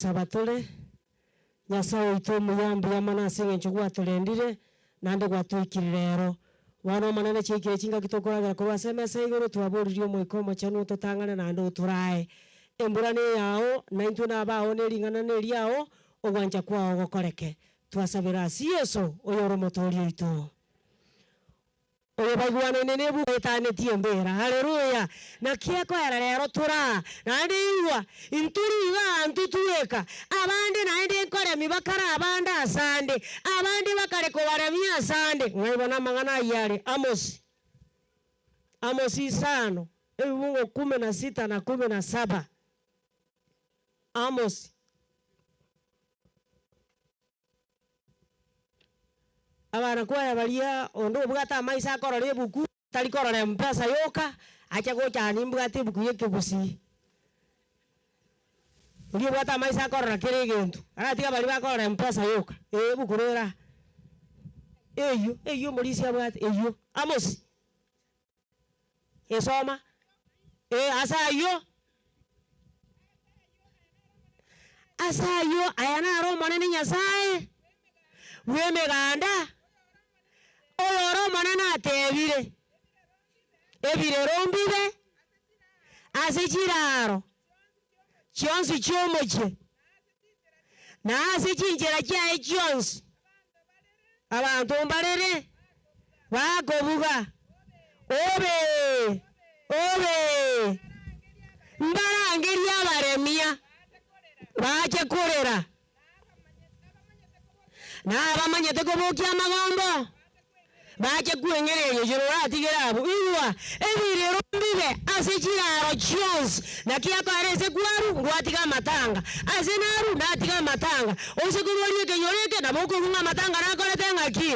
Saba tore, Nyasae oito omuya, mbuya mono ase engencho gwatorendire, naende gwatoikire rero. Bono Omonene chiaikire chingaki tokoragera korwa ase emesa igoro, twaboririe Omoika Omochenu ototang'ane naende otorae. Embura neyao, naintwe nabao, ne ring'ana neriao, ogwancha kwao gokoreke. Twasabera ase Yeso, oyore Omotooria oito. Oyo baigwanaine nebuku etanetie embera. Haleluya! Naki ekoera rero tore aa, naende igwa, intori iga aa ntitweka, abande naende nkoremia bakare abande asande, abande bakare kobaremia asande. Ng'ai bono amang'ana ayio are? Amosi, Amosi isano, ebibungo kumi na sita na kumi na saba. Amosi. Abanakwaya baria, onde obwate amaiso akorora ebuku, tari korora mpesa yoka, ache gocha aa nimbwate ebuku ya ekegusii. Oria obwate amaiso akorora kera egento, aratiga baria bakorora mpesa yoka, ee ebuku nere aa. Eywo, eywo omorisia abwate, eywo, Amosi, esoma, ee ase aywo. Ase ayio, aya naro Omonene Nyasae bw'Emeganda, oyore Omonene atebire, Ebirero mbibe ase chiraaro chionsi chi'omochie, na ase chinchera chiaye chionsi, abanto mbarere bakobuga, Obe! Obe! Mbarangerie abaremia bache korera, na abamanyete kobokia amagombo bache kweng'ereria oyio oratigere abwo. Igwa, ebirero mbibe ase chiraaro chionsi, naki akoera ase kwaru, ngwatiga amatanga, ase naru natiga amatanga, ose korwa orie ekenyoro eke nabo okoigwa ng'a amatanga nakorete ng'aki?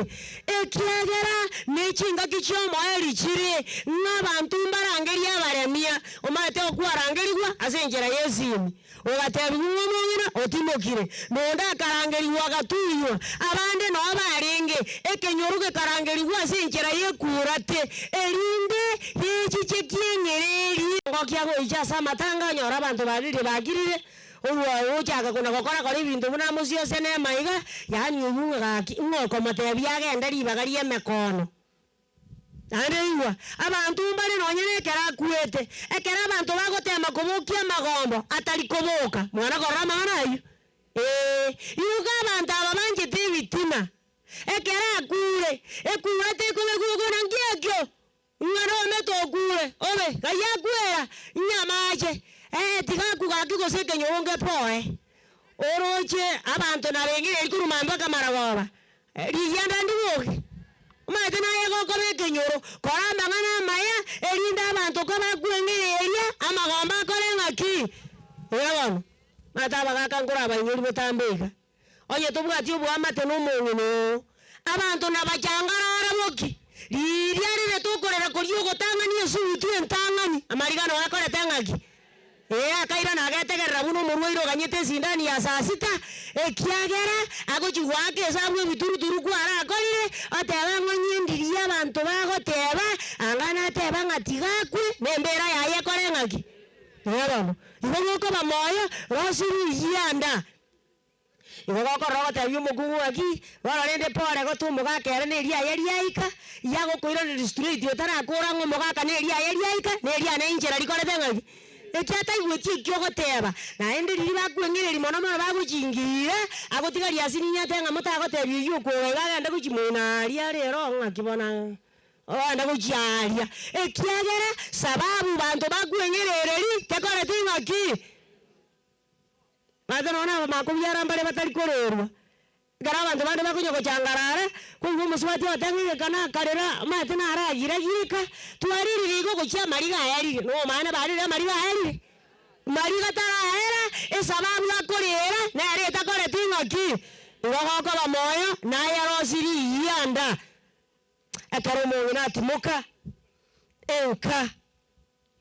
Ekiagera ne chingaki chi'omoerio chire, ng'a abanto mbarangerie abaremia, omanyete okwarangerigwa ase enchera y'esimi, ogatebigwa ng'a omong'ina otimokire, na onde akarangerigwa agatunywa, abande nao barenge, ekenyoro gekarangerigwa ase enchera y'ekurate, erinde gechiche kieng'ererie. Ngokia goicha ase amatanga onyore abanto baririe bakirire, Orwo ogochaka kona gokora-kora ebinto buna amosie ase neema iga, yaani oyio ng'a gaki ng'a okomotebia agende ribaga ri'emekono. Naende igwa, abanto mbare nonya nekero akwete, ekero abanto bagotema kobokia amagombo atari koboka. Mwana korora amang'ana ayio? Ee, igo abanto aba banchete ebitina, ekero akure, ekura tekobekwa okona nki ekio? Ng'a nomete okure, obe, ng'ai akwera? Nyamache, ee, tiga akwe gaki gose ekenyoro ngepoe. Oroche abanto narengereiri korwa mambia mpaka maragoba, rigianda ndiboke. Omanyete naye gokoba ekenyoro, kora amang'ana amaya, erinde abanto kobakweng'ereria, amagombo akore ng'aki? Iga bono, omanyete abagaka nkorabainyori botambe iga. Onye tobwati oboamate nomong'ina oo, abanto nabachangarara boki? Riria rire tokorera koria ogotang'ania esuguti entang'ani, amarigano akorete ng'aki? Ee, akairana agetegerera buna omorwaire oganyete esindani ya saa sita, ekiagera agochia goaka esabu ebituruturu kwarakorire, oteba ng'a onye ndiria abanto bagoteba, anga nateba ng'a tiga akwe, nembera yaye ekore ng'aki? Ee bono, igo gokoba moyo, rosia rigianda. Igo gokorora ogotebia omokungu ng'aki, bono rende pore gotwa omogaka ere na eriaye riaika, yagokoiraneria straight otarakora ng'a omogaka na eriaye riaika, na eriane inchera rikorete ng'aki? Eki ataigweti ekio ogoteba. Naende riria bakweng'ereria mono mono bagochingirira, agotigaria ase ninya atebe ng'a motagotebia oyio okwoga iga agende gochia moino aria rero ng'aki bono ogende gochia aria, ekiagera sababu banto bakweng'erereria tekoreti ng'aki? Bato nonya nabamakobiara mbare batari korerwa. Ekero abanto bande bakonya gochangarara, koigwa omosubati ogoteba ng'a egeka nakarera, omanyete naragiragireka, twaririre igo gochia amariga ayarire. Nomanye barire amariga ayarire? Mariga taraera, esababu akorera, nere etakoreti ng'aki? Igo gokoba moyo, naye arosirie riyianda. Ekero omong'ina atimoka, enka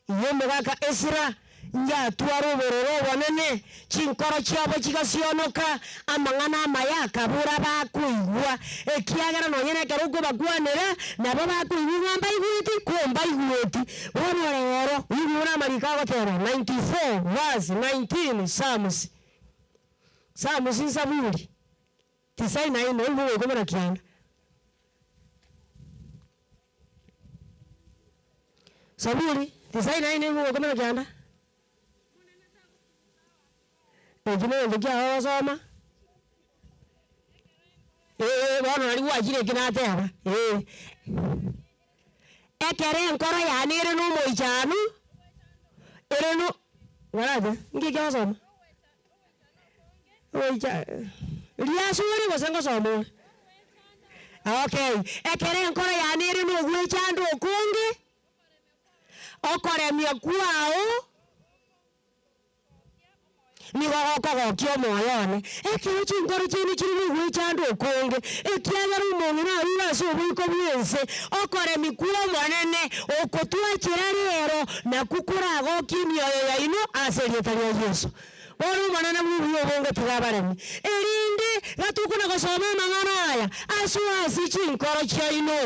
y'omogaka Esira yatwara obororo obonene, chinkoro chiabo chigasionoka, amang'ana amaya akabora bakoigwa, ekiagera nonya nekero okobakwanera, nabo bakoigwa ng'a mbaigweti, ko mbaigweti. Bono rero, igwa buna amariko agoteba, 94 verse 19 Psalms. Samusi Zaburi, tisaini na ine, oigwe goika omona kianda. Zaburi, tisaini na ine, oigwe goika omona kianda. Eki negento kiago ogosoma, ee bono nari gwachire eki nateba, ee. Ekero enkoro yane ere na omoichano, ere no garacha, nki eki ogosoma? Ogoicha riaso ore gose ngosoma ore? Okay, ekero enkoro yane ere na ogwechanda okonge, okoremia kwao. Nigo gokogokia omoyo one, ekero chinkoro chiaino chire nogwechanda okonge, ekiagera omong'ina arure ase oboiko bw'ense, okoremia kw'Omonene okotwachera rero nakwo koragokie emioyo yaino ase erieta ria Yeso. Bono Omonene bw'obuya obonge tiga abaremie, erinde gatuko na gosoma amang'ana aya asoe ase chinkoro chiaino.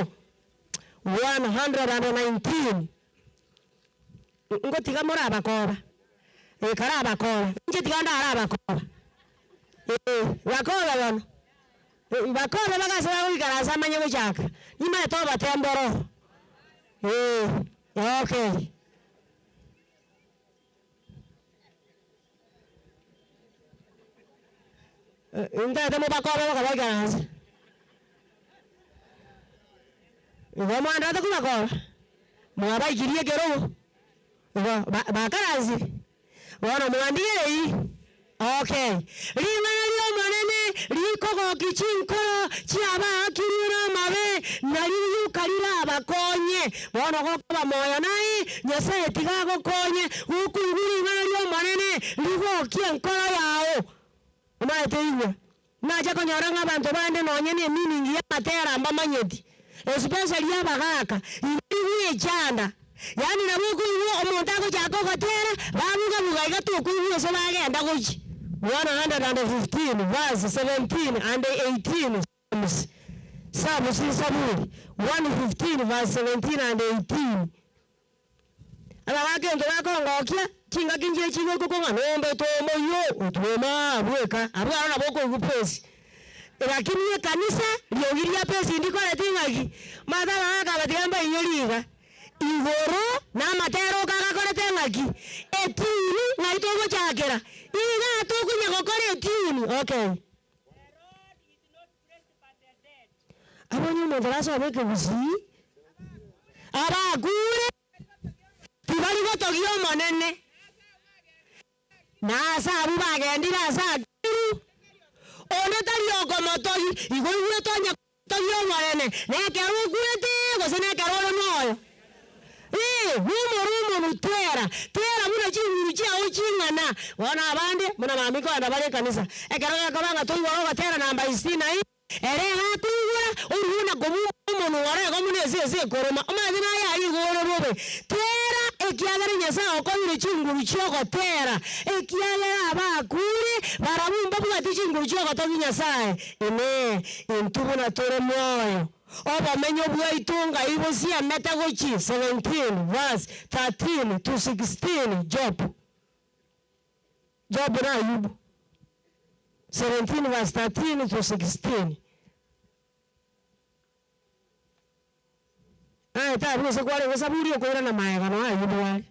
119. Ngotiga more abakoba, ee, kare abakoba, inche tiga ndare abakoba, ee, bakobe bono, bakobe mpaka ase bagoikaransa amanye gochaka, nimanyete obotembe ororo, ee, okay. Ntagete mobakobe mpaka baikaranse. Igo mwanderete kobakoba, mwabaikirie ekerogo, igo ba- bakaransire, bono mwandigereiri, okay. Ring'ana ri'Omonene rikogokia chinkoro chiabaakirwe namabe, nario rioka rirabakonye. Bono gokoba moyo naye, Nyasae tiga agokonye, gokoigwa ring'ana ri'Omonene rigokie enkoro yao. Omanyete igwa, Nache konyora ng'a abanto bande nonye ne meaning y'amatera mbamanyeti, especially abagaka, igo rigwechanda. Yaani nabo okoigwa omonto agochaka ogotera, babuga buga iga tokoigwa gose bagenda gochia. 115 verse 17 and 18 Psalms, Psalms, Zaburi, 115 verse 17 and 18. Abagaaka egento bakongokia, chingaki nchire chigoika okong'a nombe tomoyio otwoma bweka, abwo aro nabo okoigwa pesi. Lakini ekanisa, riogi ria pesi ndikoreti ng'aki? Omanyete abagaaka aba tiga mbainyori iga, igoro na amatera oka agakorete ng'aki? Etune ng'ai togochakera? Igaa tokonya gokora etune, okay. Abonye omonto orasome ekegusii, abakure tibari gotogia Omonene, na ase abwo bagendire ase akiru, onde tari okomotogia. Igo oigwete onye gotogia Omonene, na ekero okwete gose na ekero ore moyo. Ee, bumora omonwe tera, tera buna chinguru chiao ching'ana. Bono abande, buna mambia kogenda bare ekanisa, ekero gekoba ng'a toigwere ogotera namba isini na ine, ere iga akoigwera, orue na kobumora omonwe ore igo buna esese ekoroma, omanyete naye aria igo ore bobe. Tera, ekiagera Nyasae okoeire chinguru chi'ogotera, ekiagera abakure barabwo mbabwati chinguru chi'ogotogia Nyasae. Inee! Intwe buna tore moyo, Obomenyo bwaito ngai bosiemete gochia 17 verse 13 to 16 Job Job na Ayubu 17 verse 13 to 16 Aye tabu gose kwarenge Zaburi okoirana magega noe Ayubu are.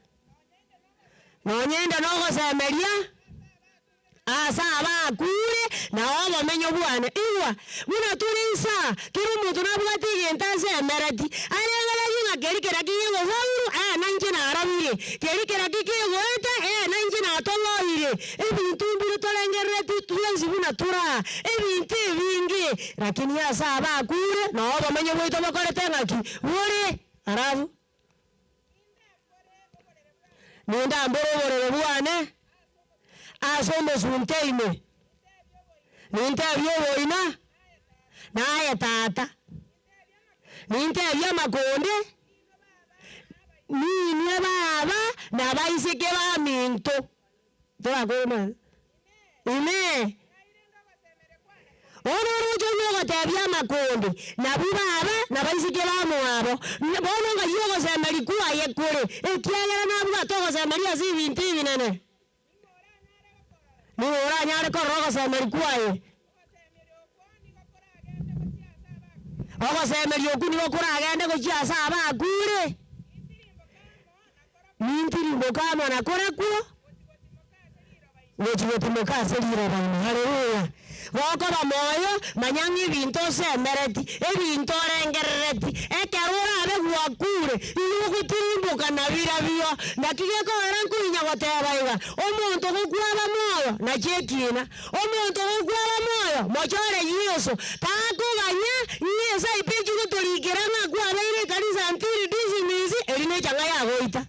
Nonye inde nogosemeria aase abakure, na obomenyo bwane. Igwa, buna tore insaa, kera omonto nabwate egento asemereti, arengererie ng'a keri keraki kegosauru, ee, nainche narabire, keri keraki kegoeta, ee, nainche natong'oire. Ebinto mbire torengerereti twensi buna tore aa, ebinto ebinge, lakini ase abakure, na obomenyo bwaito bokorete ng'aki? Bore arabu. Nindambore oborere bwane ase omosunte ime, nintebie oboina, naye tata, nintebie amakonde, ninwe baba na baiseke baminto. Torakore mani? Inee! Bono oroche onye ogotebia amakonde, nabwo baba nabaiseke bamwabo, bono ng'ai ogosemeria kwaye kore, ekiagera nabwate ogosemeria ase ebinto ebinene? Nigo oranyare korora ogosemeria kwaye. Ogosemeria okwo nigo koragende gochia ase abakure. Nintirimboke amo na korakwo, gochia gotimoka ase riroba ime. Haleluya! Gokoba moyo, manya ng'a ebinto osemereti, ebinto orengerereti, ekero orabe gwakure, igo ogotirimboka nabirabio. Naki gekogera nkoinya goteba iga, omonto gokwaba moyo, nachi ekina. Omonto gokwaba moyo, mochore Yeso, takoganya ng'a esaipo echio gotorikera ng'a kwabeire ekanisa until dismiss, eri nechang'a yagoita.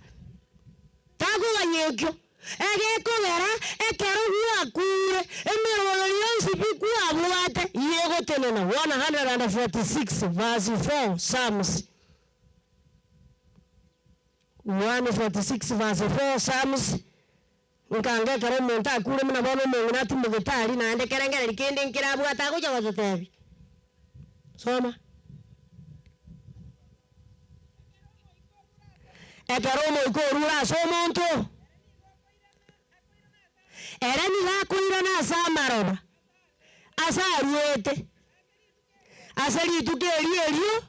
Takoganya ekio. Egekogera ekero gwakure, emeroberi yonsi pi kwabwate yegotenena, 146 verse 4 Psalms. 146 verse 4 Psalms. Nkange ekero omonto akure buna bono omong'ina atimogete aria naende kerengererio kende nkere abwate agocha gototebia. Soma. Ekero omoika orure ase omonto, ere nigo akoirana ase amaroba ase aruete. Ase rituko erio erio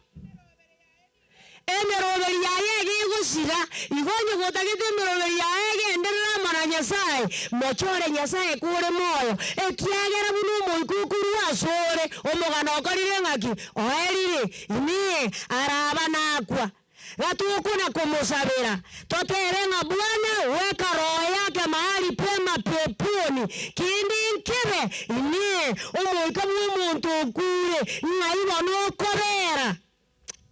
emeroberi yaye egegosira. Igo onye gotagete emeroberi yaye egenderere amo na Nyasae, mochore Nyasae kore moyo, ekiagera buna omoika okorua asore, omogano okorire ng'aki? Oerire. Inee! Araba nakwa? Gatokona komosabera, totebe ng'a Bwana, weka roho yake mahali pema peponi, kende nkebe, inee, omoika bw'omonto okure, ng'ai bono okobera?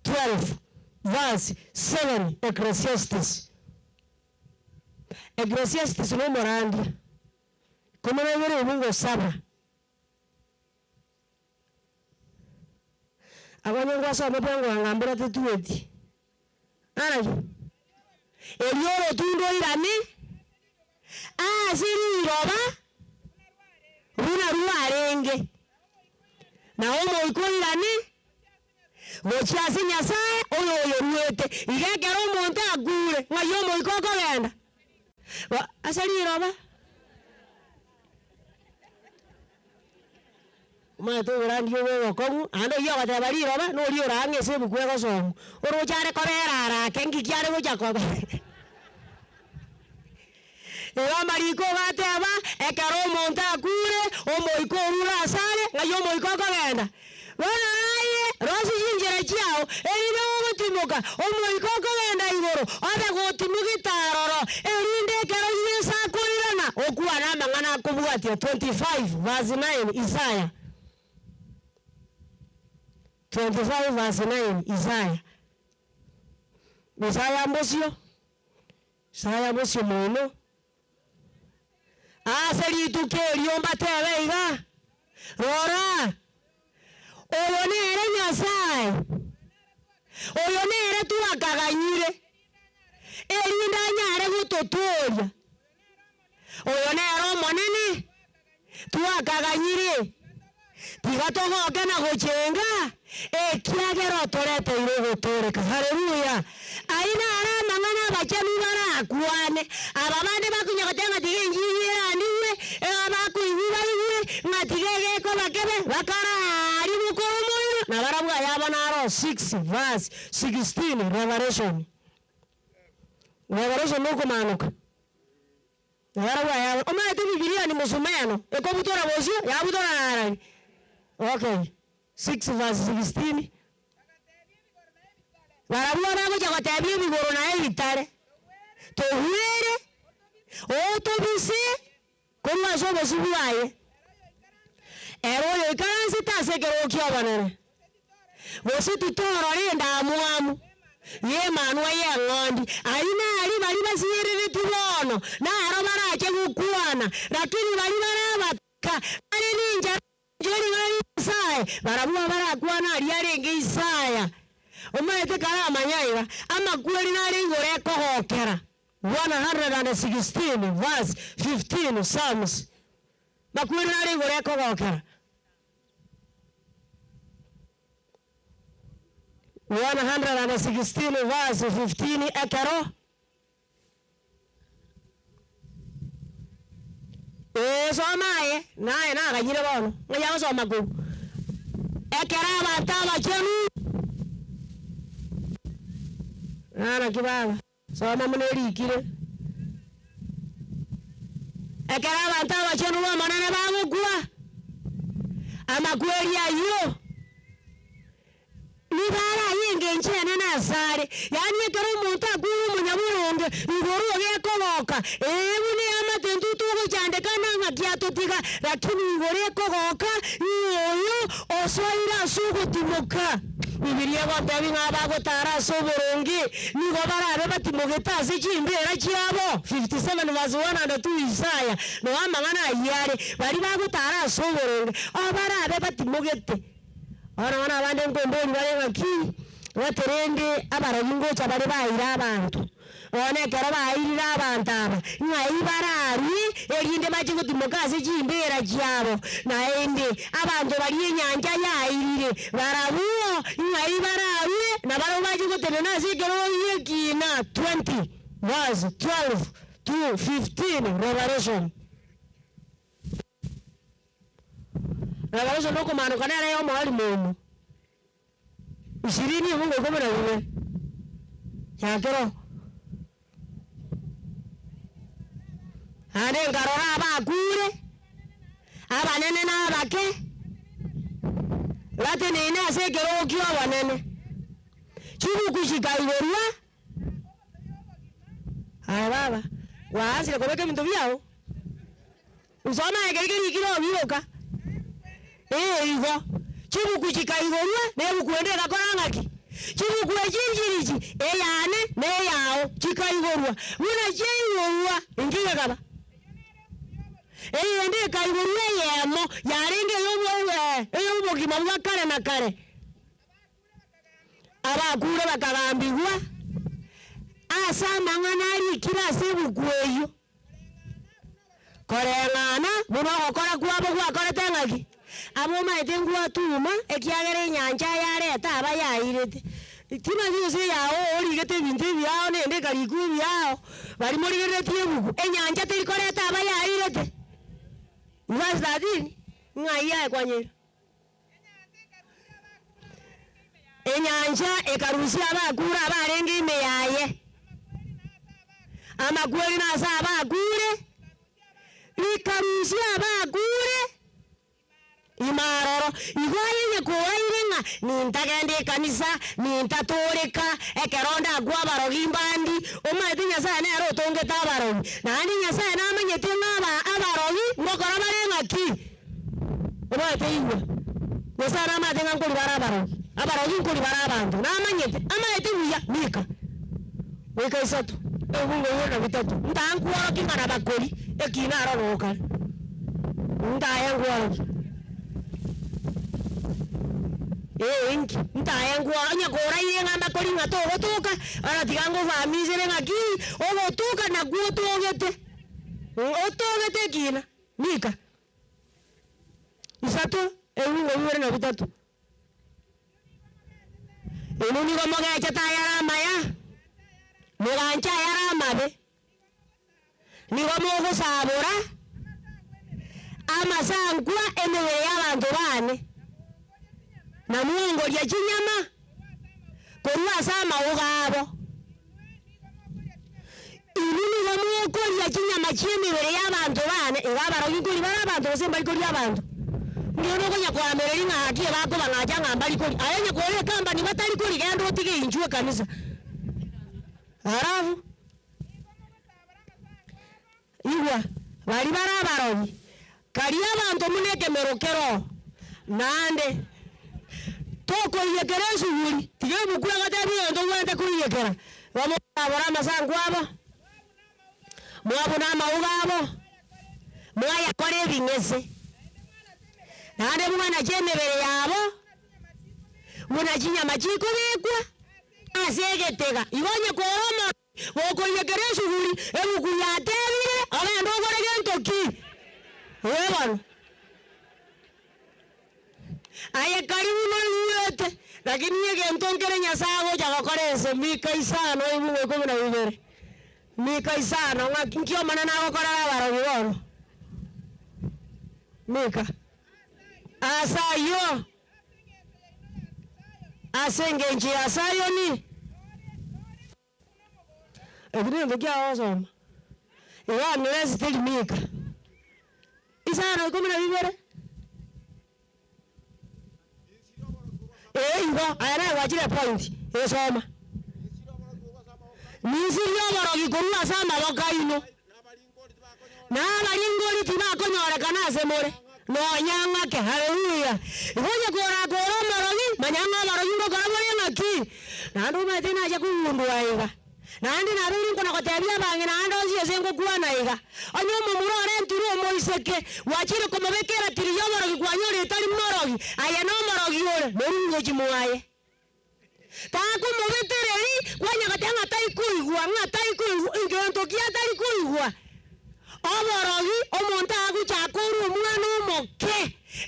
12 verse 7 Ecclesiastes. Ecclesiastes nomorandia, 12 obungo saba. Abwo ngwasomete ngwanga mbura tetueti. Arari, erio orotundo oirane ase riroba buna rwarenge, na omoika oirane gochia ase Nyasae oyo oyoruete. Iga ekero omonto akure, ng'ai omoika okogenda? Ase riroba. Omanyete oborandia obo obokong'u, naende oyio ogoteba riroba, noria ore ang'e ase ebuku egosomwa, oroche are kobera arake, ngiki are gocha koba. Igo amariko ogateba, ekero omonto akure, omoika orure asare, ng'ai omoika okogenda? Bono aye, rosia chinchera chiao, erinde gogotimoka, omoika okogenda igoro, obe gotimogete aroro, erinde ekero Yeso akoirana, okwane amang'ana akobwatia 25 verse 9 Isaya 25 verse 9 Isaya. Isaya mbosio, Isaya bosio moino. Ase rituko erio mbatebe iga, Rora, oyo nere Nyasae, oyo nere twakaganyire, erinde anyare gototooria. Oyo nere Omonene twakaganyire, tiga togoke na gochenga, ekiagera otoreteire ogotooreka. Haleluya! Ayio naro amang'ana abachenu barakwane. Aba bande bakonya goteba ng'a tiga enchiri erandigwe, abakoigwa baigwe, ng'a tiga egekoba kebe, bakaraaria bokora omoino, na barabwo ayabo naro 6 verse 16 Revelation. Revelation nokomanoka. Nabarabwo ayabo, omanyete Bibilia ni mosumeno, ekobutora bosio, yabutora narari. Okay, 6 verse 16. Barabwo abagocha gotebia ebigoro na ebitare, Togwere, otobise korwa ase obosio bwaye, ere oyoikaransete ase ekerogo ki'obonene. Gose titorora endamwamu y'emanwa y'eng'ondi. Ayio naria baria basiereretie bono, naro barache gokwana, lakini baria bare abataka, bare nenchara engencho ye ring'ana ria Nyasae, barabwo abarakwane aria arenge Isaya. Omanyete karamanya iga, amakweri nare igoro ekogokera, 116 verse 15 Psalms, makweri nare igoro ekogokera. 116 verse 15 ekero. Ee, soma aye, naye naganyire bono, ng'ai agosoma korwa? Ekero abanto abachenu, naki baba, soma buna erikire. Ekero abanto abachenu b'Omonene bagokwa, amakweri ayio nigo are ay'engencho enene asare. Yaani ekero omonto akure omonyaboronge, igoro gekogoka, ee, buna eamate intwe togochandekana ng'aki atotiga, lakini igoro ekogoka ng'a oyo osoire ase ogotimoka. Bibilia egotebia ng'a abagotara ase oboronge nigo barabe batimogete ase chimbeera chiabo, 57 verse 1 and 2 Isaya, noo amang'ana ayio are, baria bagotara ase oboronge, abarabe batimogete. Bono bono abande nkomboria bare ng'aki, gati rende abarogi ngocha bare baira abanto. Bono ekero bairire abanto aba, ng'ai bararue erinde bache gotimoka ase chimbeera chiabo? Naende abanto baria enyancha yairire, barabwo ng'ai bararue na barabwo bache gotenena ase ekerogo gi'ekiina? 20 verse 12 to 15 Revelation. Revelation okomaanoka nere y'omoerio momo. Ishirini emungo ikomi na bibere, chakera oo. Naende nkarora abakure, abanene na abake, bateneine ase ekerogo ki'obonene, chibuku chikaigorwa, aye baba, gwaansire kobeka ebinto biao? Nsome aye keria kerikire oo gioka. Ee igo, chibuku chikaigorwa, na ebuku ende egakora ng'aki? Chibuku echi nchirichi, eyane na eyao, chikaigorwa. Buna chiaigorwa, inki gekaba? Eyende ekaigorwa eyemo, yarenge ey'obo ey'obogima bwa kare na kare. Abakure bakagambigwa ase amang'ana arikire ase ebuku eyio. Koreng'ana buna ogokora kwabo gwakorete ng'aki? Abwo omaete ngwatuma, ekiagera enyancha yareta aba yairete. Timanyeti gose eyao origete ebinto ebiao nende ekarikwa ebiao, baria morigereretie ebuku, enyancha teri koreta aba yairete. Verse 13, ng'ai aye kwanyeira? Enyancha ekarusia abakure abarenge ime yaye, amakweri nase abakure, rikarusia abakure ime aroro. Igo aye nyakoraire ng'a nintagende ekanisa, nintatooreka, ekero ndakwe abarogi mbandi, omanyete Nyasae nere otongete abarogi, naende Nyasae namanyete ng'a aba abarogi ngokora bare ng'aki? Omanyete igwa, Nyasae namanyete ng'a nkori bare abarogi, abarogi nkori bare abanto, namanyete, amaete buya, Mika, goika isato, ebibungo bibere na bitato, ntankworokia ng'a nabakori ekina aro nokare, ntaye nkworokia. Ee inki, ntaye nkworo, onye koraire ng'a mbakori ng'a togotoka, bono tiga ngofahamisere ng'aki, ogotoka nakwo otogete, otogete ekina, Mika. Isato, ebibungo bibere na bitato. Inwe nigo mogechete ayare amaya, moganche ayare amabe, nigo mogosabora amasankwa emebere y'abanto baane, na mwongoria chinyama korwa ase amauga abo. Inwe nigo mokoria chinyama chi'emebere y'abanto baane. Igo abarogi nkoria bare abanto gose mbari koria abanto? Ndiyo nokonya koamereria ng'a gaki ebakobang'acha ng'a mbari koria. Aye onye kore ekambani batari koria genda otige inchuo ekanisa. Alafu igwa, baria bare abarogi, karia abanto buna ekemero keroo, naende tokoiyekera esuguri, tiga ebuku egotebi egento obwenerete koiyekera, bamosabore amasanku abo, mwabune amauga abo, mwayakora ebing'ese, naende mwanache emebere yabo buna chinyama chikobekwa ase egetega. Igo onye kore omorogi, Gokoiyekera esuguri, ebuku yatebire, ogende ogore gento ki? Ee bono. Aye karibu noigwete, lakini egento nkere Nyasae agocha gokora ense, Mika isano ebungo ikomi na bibere. Mika isano, ng'aki nki Omonene agokorera abarogi bono? Mika. Ase ayio, ase engencho ya Sayoni. Eki negento kiagosoma, iga unless teri Mika. Isano ikomi na bibere. Ee igo, aya naye gwachire epoint, esoma. Ninsirie oborogi korwa ase amaboko aino, na abaringori tibakonyorekana ase more, nonya ng'ake. Haleluya! Igo onye korakore omorogi, manya ng'a oborogi ngokora bore ng'aki? Naende omanyete nache kogundua iga. Naende nabeire nkona-gotebia abang'ina aande onsi ase ngokwana iga, Onye omomura orentirwe omoiseke, gwachire komobeka eratiri y'oborogi kwanyora etari morogi, aye nomorogi ore, morue gochia mwaye. Takomobetereri, kwanya goteba ng'a taikoigwa, ng'a taikoigwa, ngento ki atari koigwa? Oborogi, omonto agochaka orwe omwana omoke,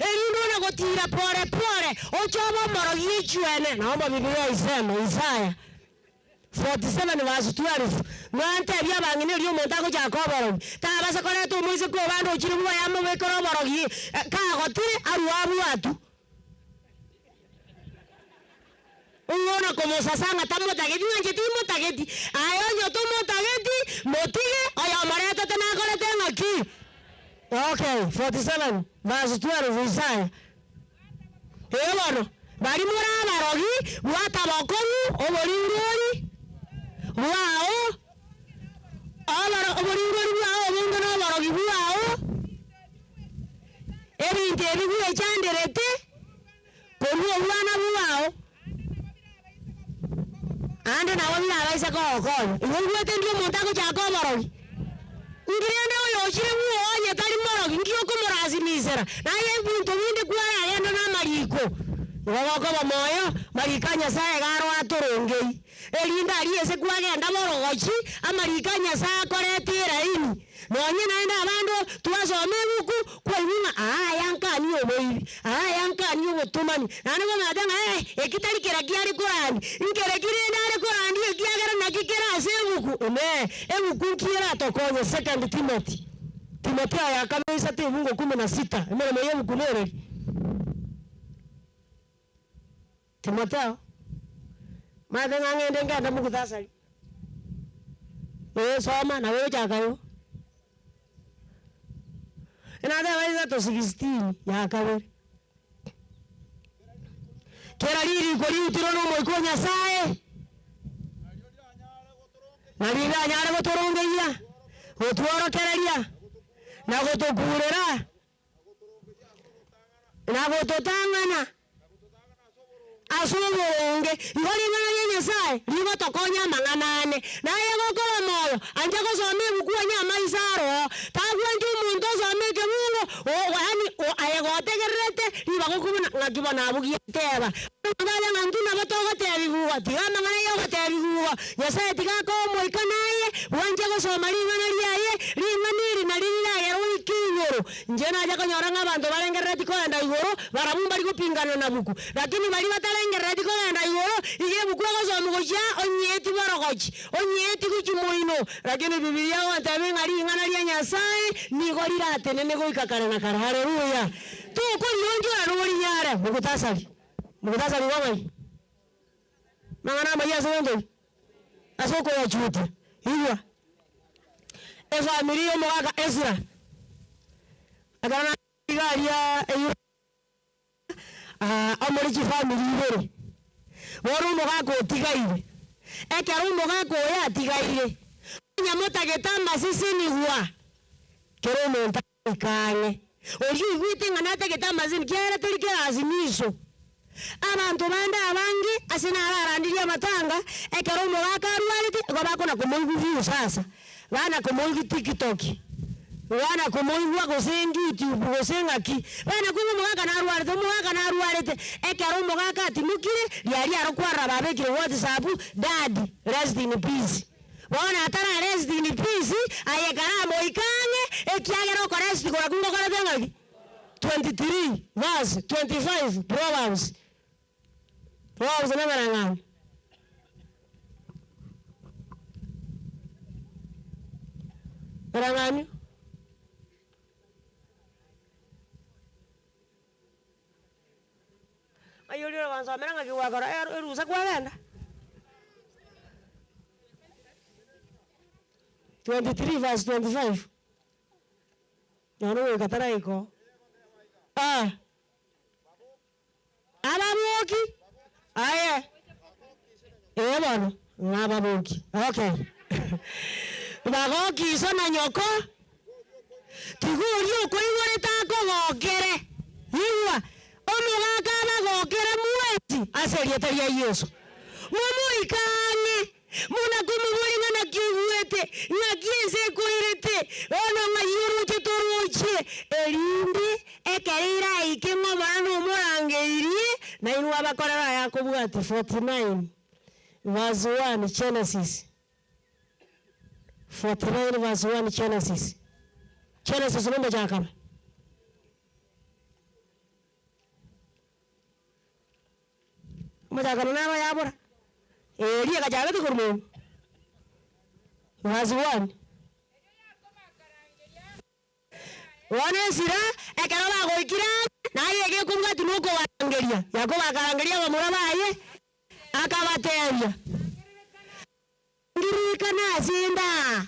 erinde ona gotira pore pore, oche obe omorogi echuene. Naomba Bibilia iseme, Isaya. 47 verse 12, Mwantebie abang'ina erio omonto agochaka oborogi, tabasa koreta omoiseke obande ochire bwoye amobekere oborogi, kagotire arue abwatwe. Ong'o komosasa ng'a tamotageti, ng'a inche timotageti. Aye onye tomotageti, motige, oyomoretete nakorete ng'aki? Okay, 47 verse 12 Isaya. Ee bono, baria more abarogi, bwata bokong'u oboringori bwao, oboro oboringori bwao obonge na oborogi bwao, ebinto ebi gwechanderete korwa obwana bwao, ande nabo birabaise kogokonya. Igo oigwete ndi omonto agochaka oborogi? Inki rende oyochire bwoo onye tari morogi, nki okomorasimisera? Naye ebinto binde kwaragende namariko, igo gokoba moyo, mariko a Nyasae iga aro atorongei, erinde aria ase kwagenda borogochi, amariko a Nyasae akorete eraini. Nonye naende abande twasoma ebuku, kwaigwa ng'a aa aya nkanie oboibi, aa aya nkanie obotomani, naende kwamanyete ng'a eh, eki tari kera kiare korandi, nkereki rende are korandia ekiagera naki kere ase ebuku. Inee! Ebuku nki eratokonye? Second Timothy, Timotheo ya kabere isato ebungo kumi na sita, emeremo y'ebuku nereri? Timotheo, Maete ng'a ng'ende ngende mukhtasari. Ee, soma, nabo ogochaka igo. Nateba isato 16 ya kabere. Kera ririko riutirwe n'Omoika o Nyasae, na riranyare gotorongeyia, gotworokereria, na gotokurera, na gototang'ana ase oboronge. Igo ring'ana ria Nyasae rigotokonya amang'ana ane. Naye gokora moyo, ancha gosoma ebuku onye amaiso aroo. Tagwancha omonto osome ekebungo, yaani aye gotegererete ribaga okobuna ng'aki bono abwo giateba. Omonto abe ng'a intwe nabo togotebigwa, tiga amang'ana y'ogotebigwa. Nyasae tiga akoe omoika naye, bwanche gosoma ring'ana riaye, ring'ana eri nario riragere oike igoro. Inche nacha konyora ng'a abanto barengerereti kogenda igoro, barabwo mbari gopingana na buku. Lakini baria batarengerereti kogenda igoro, iga ebuku egosomwa gochia onyeeti borogochi, onyeeti gochia moino. Lakini Bibilia egotebia ng'a ring'ana ria Nyasae nigo riratenene goika kare na kare. Haleluya! Tokorionchora norinyare. Mugutasari. Mugutasari igo ng'ai? Mang'ana amayia ase gento ki? Ase okoyachutia. Igwa. Efamiri y'omogaka Ezra, ekero nariga aria eywo amore chifamiri ibere, bono omogaka otigaire. Ekero omogaka oyo atigaire, onye motagete amasesenigwa, kera omonto agoika ang'e. Oria oigwete ng'a natagete amaseseni, kiagera teri kerasimiso. Abanto bande abange ase nararandirie amatanga, ekero omogaka arwarete, igo bakona komoigwa Viusasa, bana komoigwa TikTok, bana komoigwa gose YouTube gose ng'aki, bana koigwa omogaka narwarete, omogaka narwarete. Ekero omogaka atimokire, riaria aro kwarora babekire WhatsApp, Dad, rest in peace. Bono atara rest in peace, aye karamoike ang'e, ekiagera okorest korakwo ngokorete ng'aki? 23 verse 25 Proverbs. Proverbs nemereng'anio. Mereng'anio. Ng'ai oria orogonsomera ng'aki gwakora ero erusa kwagenda? 23 verse 25, nonya goika taraika oo. Ah. Ababoki, aye, ee bono, ng'a ababoki, okay. Bagoki iso na nyoko, tiga oria okoigorete akogokere. Igwa, omogaka abagokere mwensi ase erieta ria Yeso. Momoike ang'e. Buna komoboria ng'a naki oigwete, ng'aki ense ekoirete, bono ng'ai oroche torochie, erinde ekero eraike ng'a Omonene omorangeirie, nainwe abakorere aya akobwatia 49 verse 1 Genesis 49 verse 1 Genesis Genesis nomochakano. Omochakano naro yabora, Eeri egachagete korwa moino. Verse 1. Bono esira, ekero bagoikire ang'e, naye egekobwatia nokobarangeria. Yakobo akarangeria abamura baye, akabatebia, Ndirikane ase inde aa,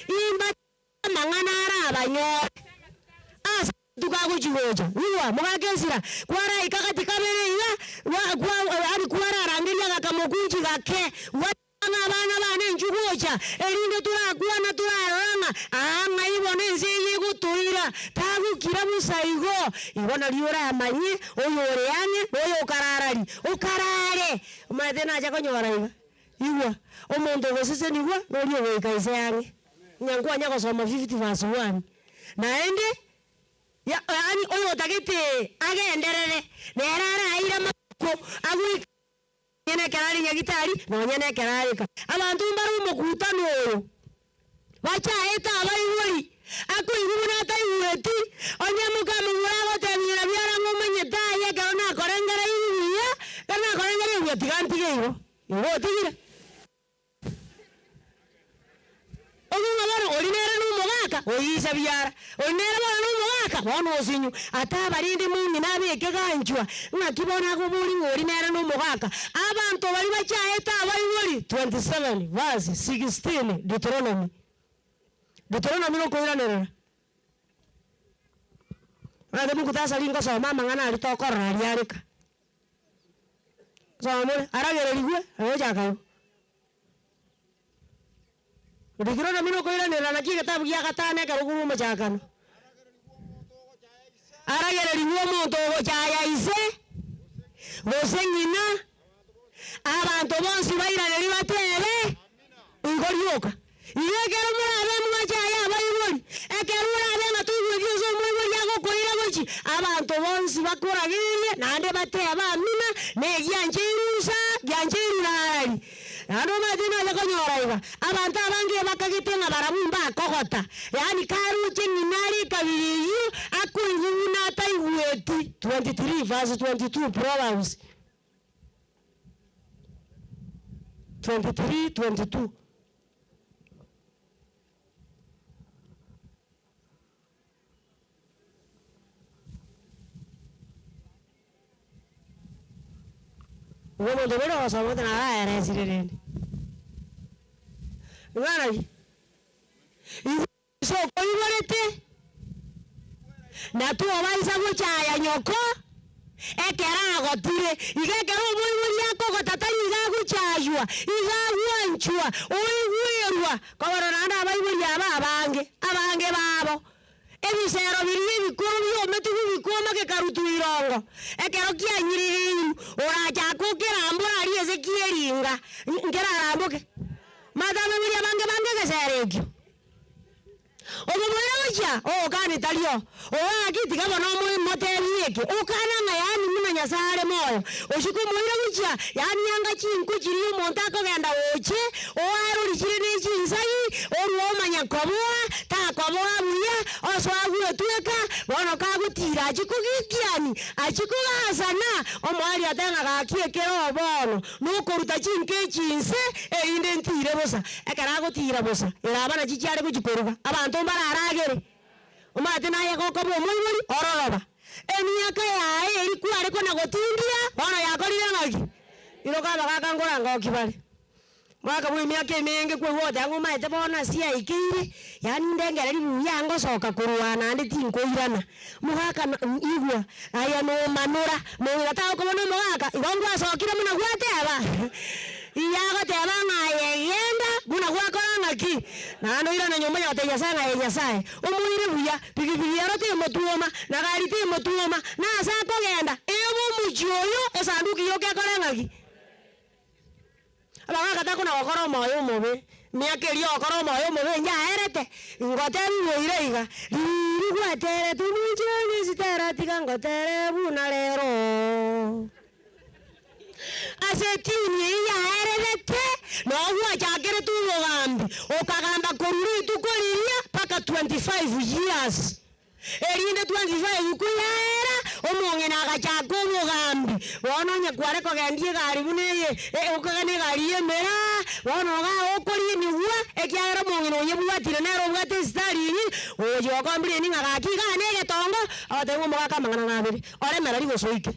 imbateebie amang'ana arabanyore ase amatuko agochi-gocha. Igwa, mogake esira, kwaraika gati kabere iga, yaani kwararangeria agakamokunchi gake, gwateba ng'a abana bane inchuo gocha, erinde torakwana torarora ng'a aa ng'ai bono ense eye egotoira, tagokira bosa igo. Igo nario oramanye oyo ore ang'e na oyo okarararia, okarare. Omanyete nacha konyora iga. Igwa, omonto ogosesenigwa noria ogoika inse ang'e. Ng'a nkwanya gosoma 50 verse 1. Naende, ya, yaani oyotagete agenderere, nere araire amatuko agoika nonye nekero are nyagitari, nonye nekero areka. Abanto mbare omokutano oyo, bachaete abaibori, akoigwa buna ataigweti, onye mokamobora agotebia ng'a biara ng'a omanyete aye ekero nakorengereiri buya, ekero nakorengereiri buya tiga ntige igo, igo otigire. Okong'a bono oria nere nomogaka, oisa biara, oria nere bono nomogaka, bono osinyu. Ataba rende mong'ina abeke ganchwa, ng'aki bono akoboria ng'a oria nere nomogaka. Abanto baria bachaete abaibori, 27 verse 16 Deuteronomy. Deuteronomy nokoiranerera. Omanyete mukutasari ngosoma amang'ana aria tokorora aria areka. Soma more, aragererigwe, agochaka igo. Deuteronomy nokoiranerera naki egetabu gia gatano ekero korwa omochakano. Aragererigwe omonto ogochaya ise, gose ng'ina, abanto bonsi bairanerie batebe, Igo rioka. Igo ekero morabe mwachaye abaibori, ekero orabe ng'a toigweti ase omoibori agokoira gochia, abanto bonsi bakoragererie, naende batebe amina, na egiancheirwe insa, giancheirwe narari. Naende omanyete nonya konyora iga, abanto abange ebakagete ng'a barabwo mbakogota, yaani karoche ng'ina are ekabira eyio, akoigwa buna ataigweti. 23 verse 22 Proverbs 23, 22. Igo omonto bore ogosoma oti naraeresire rende. Ng'ana ki? Igo ase okoiborete, na tobaisa gochaya nyoko ekero agotire. Iga ekero omoibori akogota tari iga agochaywa, iga agwanchwa, oigwerwa. Kobora naende abaibori aba abange, abange babo, ebisero biria ebikoro biometigwe bikoma gekarutwa irongo, ekero kianyirireirwe, orachake okerambore aria ase kieringa, nkeraramboke. Omanyete abaibori abange bange egesero ekio. Omoboire gochia ogokani tario, oaki tiga bono omotebi eke, okana ng'a yaani buna Nyasae are moyo, ochia komoira gochia, yaani anga chinko chiria omonto akogenda goche, oarori chire ne chinsai, orue omanya koboa, takoboa buya, osoa gwetweka, bono kagotira achie kogikiani, achie kogasana, omoerio atebe ng'a gaki ekero bono, nokoruta chinko echi inse, erinde ntire bosa. Ekero agotiira bosa, eraba nachi chiare gochia koruga, abanto mbararagere. Omanyete naye gokoba omoibori, ororoba. Emiaka yaye eria kware kona-gotindia, Iroka abagaka nkorangoki bare. Mwaka bwa emiaka emenge kwaigwa ogoteba ng'a omaete bono ase yaikeire, yaani ndengereri buya ngosoka korwa aa naende tinkoirana. Omogaka na igwa, aye nomanora, mong'ina tagokobona omogaka, igo ngwasokire buna gwateba? Igo agoteba ng'a aye genda buna gwakora ng'aki? Naende oirane nyomba onye gotebia Nyasae ng'a aye Nyasae, omoire buya, pikipiki ero temotwoma, na gari temotwoma, na ase akogenda, ebe omochie oyo esanduki yoka ekore ng'aki? Abagaka takona gokora omoyo omobe, emiaka eria ogokora omoyo omobe nyaerete, ngotebiwe oire iga, riiri gwaterete omonche one esitera tiga ngotere buna rero. Ase etiuni eyio yaererete, noo gwachakerete obogambi, okagamba korwa rituko riria mpaka 25 years. Erinde 25 koyaera, omong'ina agachaka obogambi. Bono onye kware kogendia egari buna eye, okogenda egari y'emeraa, bono igaa okorinigwa, ekiagera omong'ina oyebwatire nere obwate esitarini, ogochia gokomplaini ng'a gaki igaa na egetongo, agotebi ng'a omogaka amang'ana nabere, oremereri gose oike.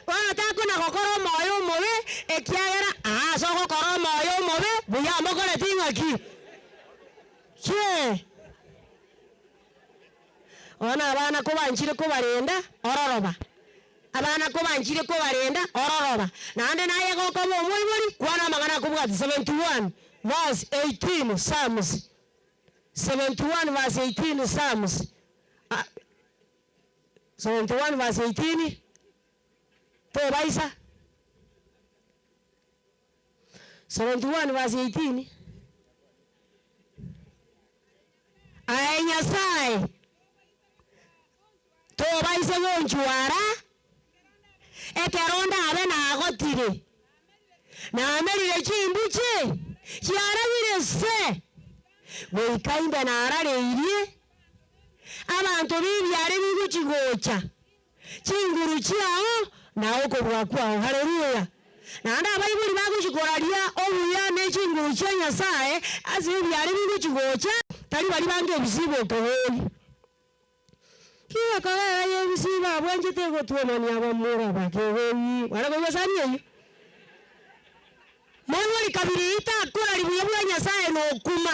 Bono takona gokora omoyo omobe, ekiagera aase ogokora omoyo omobe buya amokoreti ng'aki? Chwee! Bono abana kobanchire kobarenda, ororoba. Abana kobanchire kobarenda, ororoba. Naende naye gokoba omoibori, kwana amang'ana akobwatia 71 verse 18 Psalms 71 verse 18 Psalms. 71 verse 18, tobaisa. 71 verse 18, Aye Nyasae, tobaise gonchwara ekero ndabe nagotire, namerire chimbuche chiarabire se, goika imbe narareirie Abanto b'ebiare bigochi-gocha, chinguru chiao na okobua kwao. Haleluya! Naende abaibori bagochi koraria obuya ne chinguru chia Nyasae ase ebiare bigochi-gocha, tari baria bange ebisibo okobori. Ki gekogera y'ebisibo abwanchete gotwomania abamura bakegori? Mwana koigwa esani eyio? Moibori kabiri takorari buya bwa Nyasae nokuma,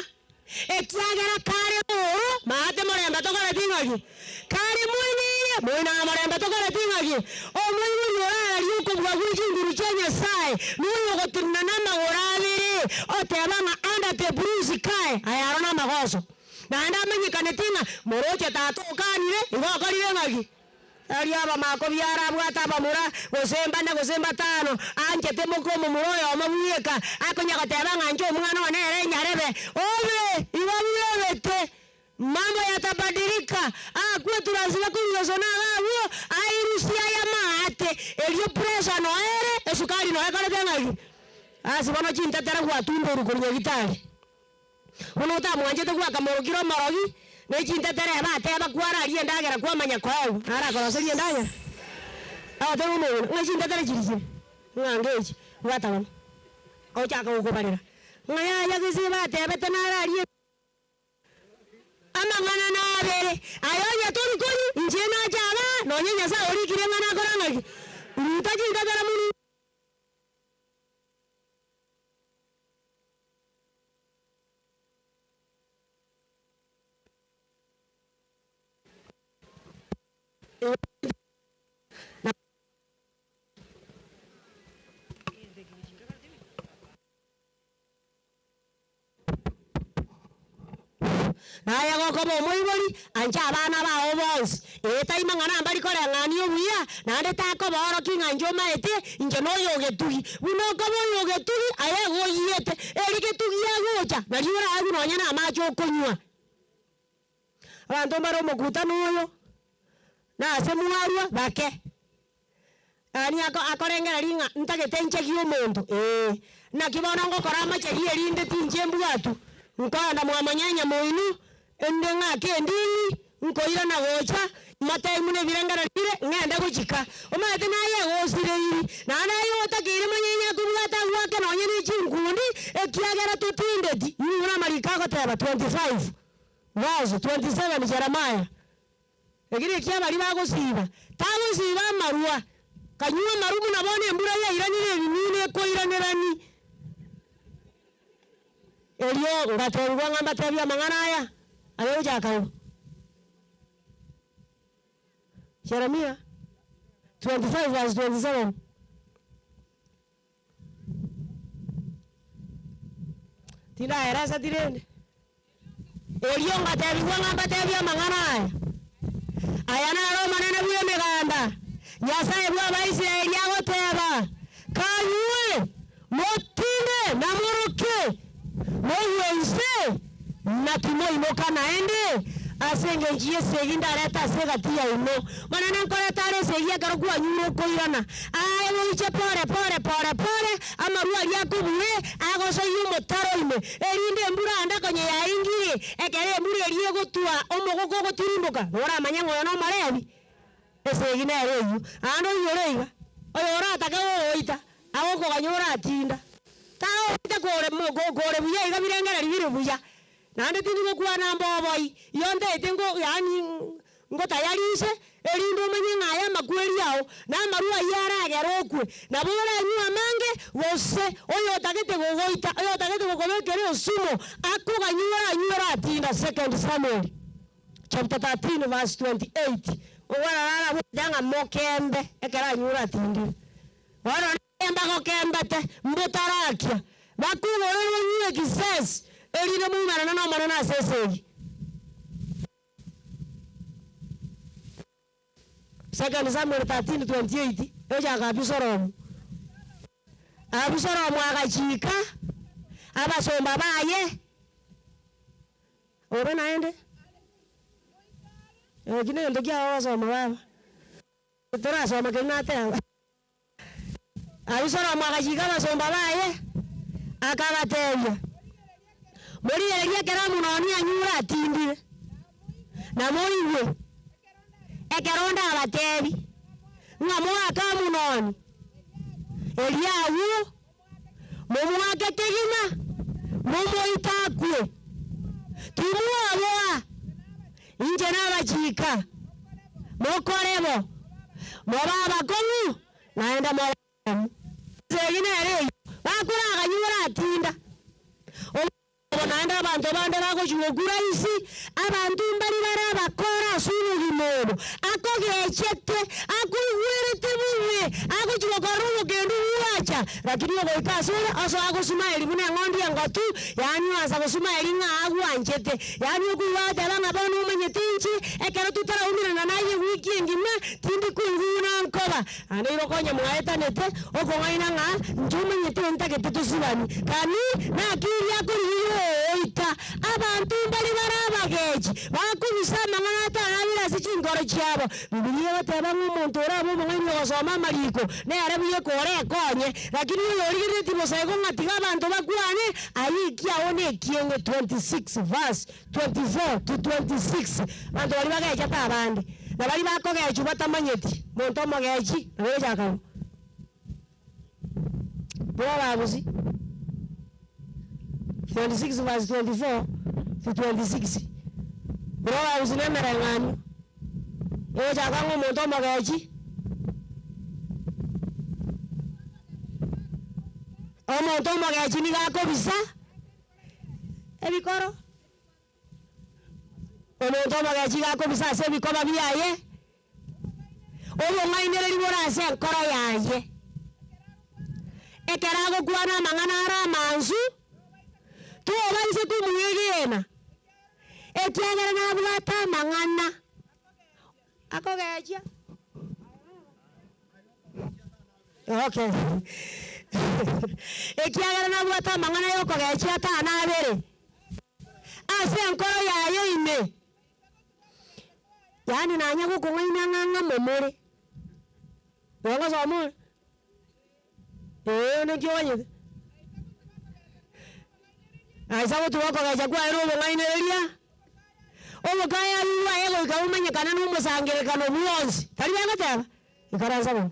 ekiagera kare oro maate morembe tokoreti ng'aki? Kare moineire moina morembe tokoreti ng'aki? Omoibori orararie okobua gwe chinguru chia Nyasae noyo ogotenena namagoro abere, oteba ng'a under the blue sky, aya aro namagoso. Naende amanyekaneti ng'a moroche tata okanire, igo okorire ng'aki? Erio abamakobiara abwate abamura, gose mbane gose mbatano, anchete moka omomura oyomo bweka, akonya goteba ng'a inche omwana one ere nyarebe, obe igo bwebete. Mambo yatabadilika, akwe turasibe korwa gose naga abwo, airusie aya maate, erio pressure noe ere, esukari noe ekorete ng'aki? Ase bono chintetera gwatumberwe korwa nyagitari. Buna otamwanchete gwakamorokire omorogi, ne chintetere ebe ateba kwararia endagera kwamanya koegwa, narakoroserie endagera? Agateba omong'ina, ng'a chintetere chiria chire ng'a ngechi, bwata bono. Ochaka gokobarera, ng'a yaya gese batebete nararie amang'ana nabere, aye onye tori kori, inche nache aba, nonye Nyasae orikire ng'a nakora ng'aki? Ruta chintetere monwe. Naye gokoba omoibori, ancha abana bao bonsi. Ee, tai mang'ana mbari koreng'ania obuya, naende takobaorokia ng'a inche omaete, inche noyo ogetugi. Buna okoba oyo ogetugi, aye igo oyiete, eri getugi agocha, nario oraegwe nonya namache okonywa. Abanto mbare omokutano oyo, na ase mwarwa bake. Yaani ako akorengereria ng'a ntagete nchegie omonto, ee. Naki bono ngokora amachegi erinde tinche mbwatu, nkoenda mwamonyenya moino, ende ng'ake endini, nkoirana gocha, motebie buna ebirengererio bire, ng'ende gochika. Omanyete naye egosireiri, naende aye otakeire monyenye akobwate agwake nonye ne chinkundi, ekiagera totindeti. Inwe buna amariko agoteba 25 verse 27 Jeremiah. Ekero ekia baria bagosiiba, tagosiiba amarwa, kanywa amarwa buna bono embura yairanire ebimina ekoiranerani. Erio ngateebigwa ng'a mbateebie amang'ana aya aye gochaka igo. Jeremia 25 verse 27. Tindaereseti rende. Erio ngateebigwa ng'a mbateebie amang'ana aya, Aya naro Omonene bw'Emeganda, Nyasae bw'Abaisraeli agoteeba, Kanywe, motinde na moroke, moigwe inse, na timoimoka naende, ase engencho y'esegi ndarete ase egati yaino. Omonene nkoreta are esegi ekero kwanyure okoirana. Aye goiche pore pore pore pore, amarwa aria akobue agosoyia omotaro ime, erinde embura ande konya yaingire. Ekero embura eria egotwa omogoko ogotirimboka, noramanye ng'a oyo nomorebi. Esegi nere eyio. Naende oinyore iga, oyoratake gogoita, agokoganya oratinda. Tagogoita kore kore buya iga birengererio bire buya. Naende tindi gokwana mboboi, igo ntaete ngo yaani ngotayarishe, erinde omanye ng'a aya amakweri ao, na amarwa ayio aragere okwe. Nabo oranywe amange, gose oyotagete gogoita, oyotagete gokobekera esumo, akoganywe oranywe oratinda. Second Samuel chapter 13 verse 28. Ogwarora arabwate ng'a mokembe ekero anywe oratindire. Bono Mbagokembete, mbotarakia, bakogorerwe nywe ekisesi, erinde moumerane n'Omonene ase esegi. Second Samuel 13:28 Gochaka Abisalomu. Abisalomu agachika abasomba baye, obe naende, eki negento kiao ogosoma baba, torasoma keria nateba. Abisalomu agachiika abasomba baye, akabateebia, Morigererie ekero Amunoni anyure atindire, na moigwe ekero ndabateebie ng'a moake Amunoni, erio agwo momoake kegima, momoite akwe. Timwoboa, inche nabachiika, mokore bo, mobe abakong'u naende mobe abaremu. Esegi nere eyio, bakoraganywa oratinda. Obo naende abanto bande bagochia gokura isi, abanto mbari bare abakora ase obogima obo, akogechete, akoigwerete bobe, agochia gokora obokendu bwacha, lakini ogoika asore osoa gosumaeri buna eng'ondi engotu, yaani oansa gosumaeri ng'a agwanchete. Yaani okoigwa agoteba ng'a bono omanyete inche, ekero totaraumerana naye ewiki engima, tindi koigwa buna nkoba. Naende igo konya mwaetanete okong'aina ng'a inche omanyete ntagete tosibani. Kani naki eria akorigia ogoita? Abanto mbare bare abagechi, bakobisa amang'ana atarabire ase chinkoro chiabo. Bibilia egoteba ng'a omonto orabe omong'aini ogosoma amariko, nere buya ekore ekonye. Lakini oyorigereretie bosa igo ng'a tiga abanto bakwane, ayio ekiao nekieng'e 26 verse 24 to 26, Abanto baria bagechete abande, na baria bakogechwa batamanyeti monto omogechi, nabo egochaka bo. Proverbs 26 verse 24 to 26, Proverbs na emereng'anio, egochaka ng'a omonto omogechi, omonto omogechi nigo akobisa ebikoro. Omonto omogechi iga akobisa ase ebikoba biaye, obong'ainereria bore ase enkoro yaye. Ekero agokwana amang'ana are amansu, tobaise komwegena, ekiagera nabwate amang'ana akogechia. Okay. Ekiagera nabwate amang'ana y'okogechia atano abere ase enkoro yaye ime, yaani nanye gokong'aina ng'a ng'amo more. Igo ngosoma ore? Ee, naki omanyete? Aisa gotuba okogecha kwaye na obong'ainereria, obokayayu bwaye goika bomanyekane na omosangererekano bwonsi. Tari bagoteba? Ikaransa bono.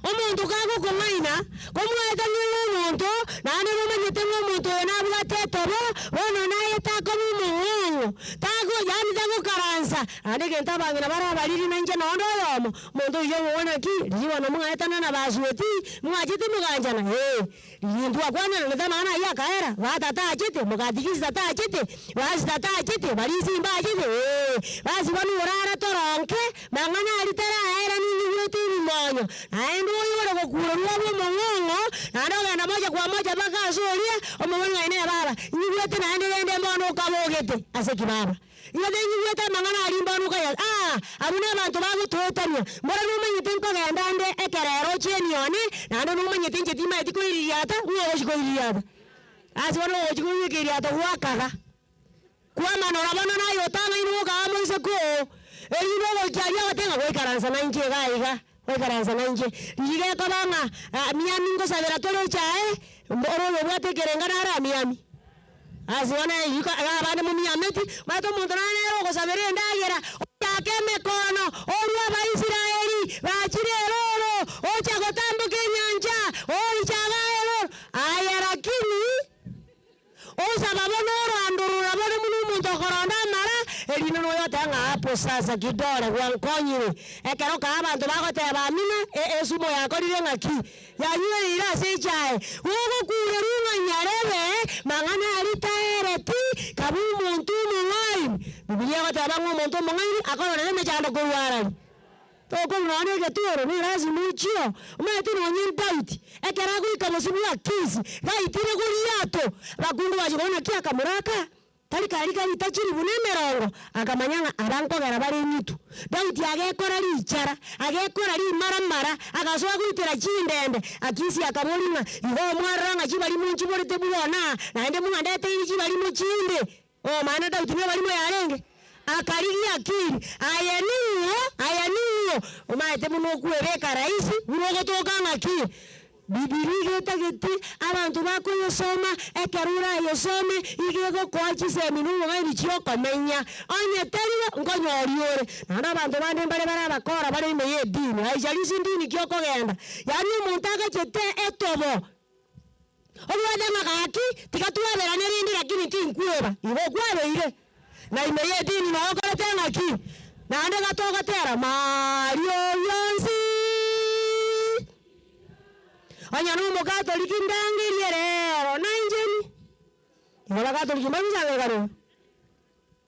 Omonto kagokong'aina, komwaetania oyo omonto, naende nomanyete ng'a omonto oyo nabwate etobo, bono naye takoba omong'ong'o, tago yaani tagokaransa. Naende egento abang'ina bare abariri nainche nonde oyomo, omonto oyio oboa naki, riria bono mwaetana na basueti, mwachete moganchana, ee. Riria intwe twakwaneranete amang'ana ayio akaera, batata achete, mogatigisi tata achete, basi tata achete, barisi mbachete, ee. Basi bono orare toronke, mang'ana aria taraera ninyigwete ebimonyo. Naende oyo ore gokurerwa abe omong'ong'o, naende ogenda mocha kwa mocha mpaka ase oria, omobori ng'a inee baba, inyigwete naende rende mbono okabogete. Ase ki baba? Igo tainyigwete amang'ana aria mbono okaya aa, abwo nabanto bagotoetania. Mbora nomanyete nkogenda nde ekerero chieni one, naende nomanyete inche timaeti koiririata, ng'o ogochia koiririata? Ase bono ogochia koiyeka eiriato gwakaga. Kwamanora bono naye otang'aini gokaa moiseke oo, erinde ogoikia aria agote ng'a goikaransa nainche iga aiga, goikaransa nainche. Riria gekoba ng'a miami ngosabera tore echae, ore oyobwate ekerenga naro amiami. Ase bono eyio iga abande momiameti, omanyete omonto nare nere ogosabera endagera, ochake emekono, orue Abaisraeli bachire eroro, ocha gotamboka enyancha, oicha iga eroro. Aye rakini. Osaba bono orandorora bore buna omonto okoronda amara, erinde noyoteba ng'a hapo sasa kidole gwankonyire. Ekero kaa abanto bagoteba amina, esumo yakorire ng'aki? Yanywereire ase echae. Gogokurerwa ng'a nyarebe, mang'ana aria taereti, kabe omonto omong'aini. Bibilia egoteba ng'a omonto omong'aini akororera emechando korwa arari. Tokorwa nonya na egetworo, ne lasima ochio. Omanyete nonye Daudi, ekero agoika bosio bwa Akisi, gaitire Goliato, abakungu bachia korora naki akamoraka, tari kari karita chilifu na emerongo, akamanya ng'a aba nkogera bare eng'utu. Daudi agekora richara, agekora rimaramara, agasoa goitera chindende. Akisi akaboria ng'a, Igo mwarora ng'a chibarimo nchiborete bwona, naende mwandeteire chibarimo chinde? Omwana Daudi nebarimo yarenge, akarigia Akili, Aye ning'o? Aye ning'o? Omaete buna okwebeka rahisi, buna ogotoka ng'aki? Bibilia iga etageti abanto bakoyesoma, ekero orayesome iga egokoa chisemi na obong'aini chiokomenya. Onye tari bo, nkonyoria ore. Naende abanto bande mbare bare abakora bare ime y'edini, haijalishi ndini ki okogenda, yaani omonto agachete etobo. Obwate ng'a gaki, tiga twaberane rende lakini tinkweba. Igo okwabeire, na ime y'edini noo okorete ng'aki? Naende gatogotera Maria oyonsi, onye nomokatoliki ndangerie rero naincheni. Igo bakatoliki mbabisangererekana oyo.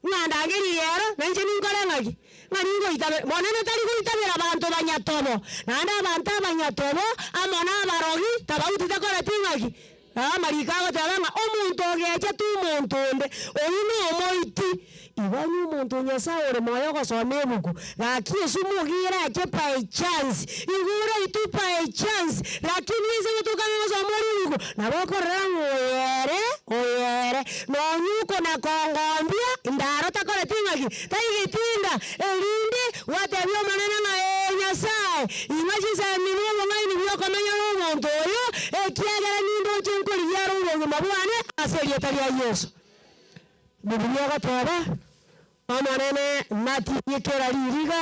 Ng'a ndangerie rero, na inche ninkore ng'aki? Ng'a ningoitabera. Monene tari goitabera abanto banyatobo, naende abanto abanyatobo amo nabarogi tabauti takoreti ng'aki? Amariko agoteba ng'a omonto ogechete omonto onde, oyio nomoiti. Igo onye omonto o Nyasae ore moyo ogosoma ebuku, gaki esumu gerache by chance, igo oraitwe by chance, lakini ase gotoka ng'a gosoma ore ebuku, nabo okorora ng'a oyere, oyere, Nonya okona-kongombia indaro takoreti ng'aki, taigetinda, erinde gwatebia Omonene ng'a Ee Nyasae, ing'a chisemi na obong'aini bw'okomenya nomonto oyo, ekiagera nindoche nkorigia are obogima bwane ase erieta ria Yeso. Bibilia egoteba, Omonene natinyie kera ririga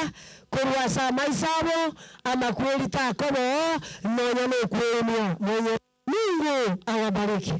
korwa ase amaiso abo, amakweri takoboo, nonya nokweumia. Mwenye Mungu awabariki.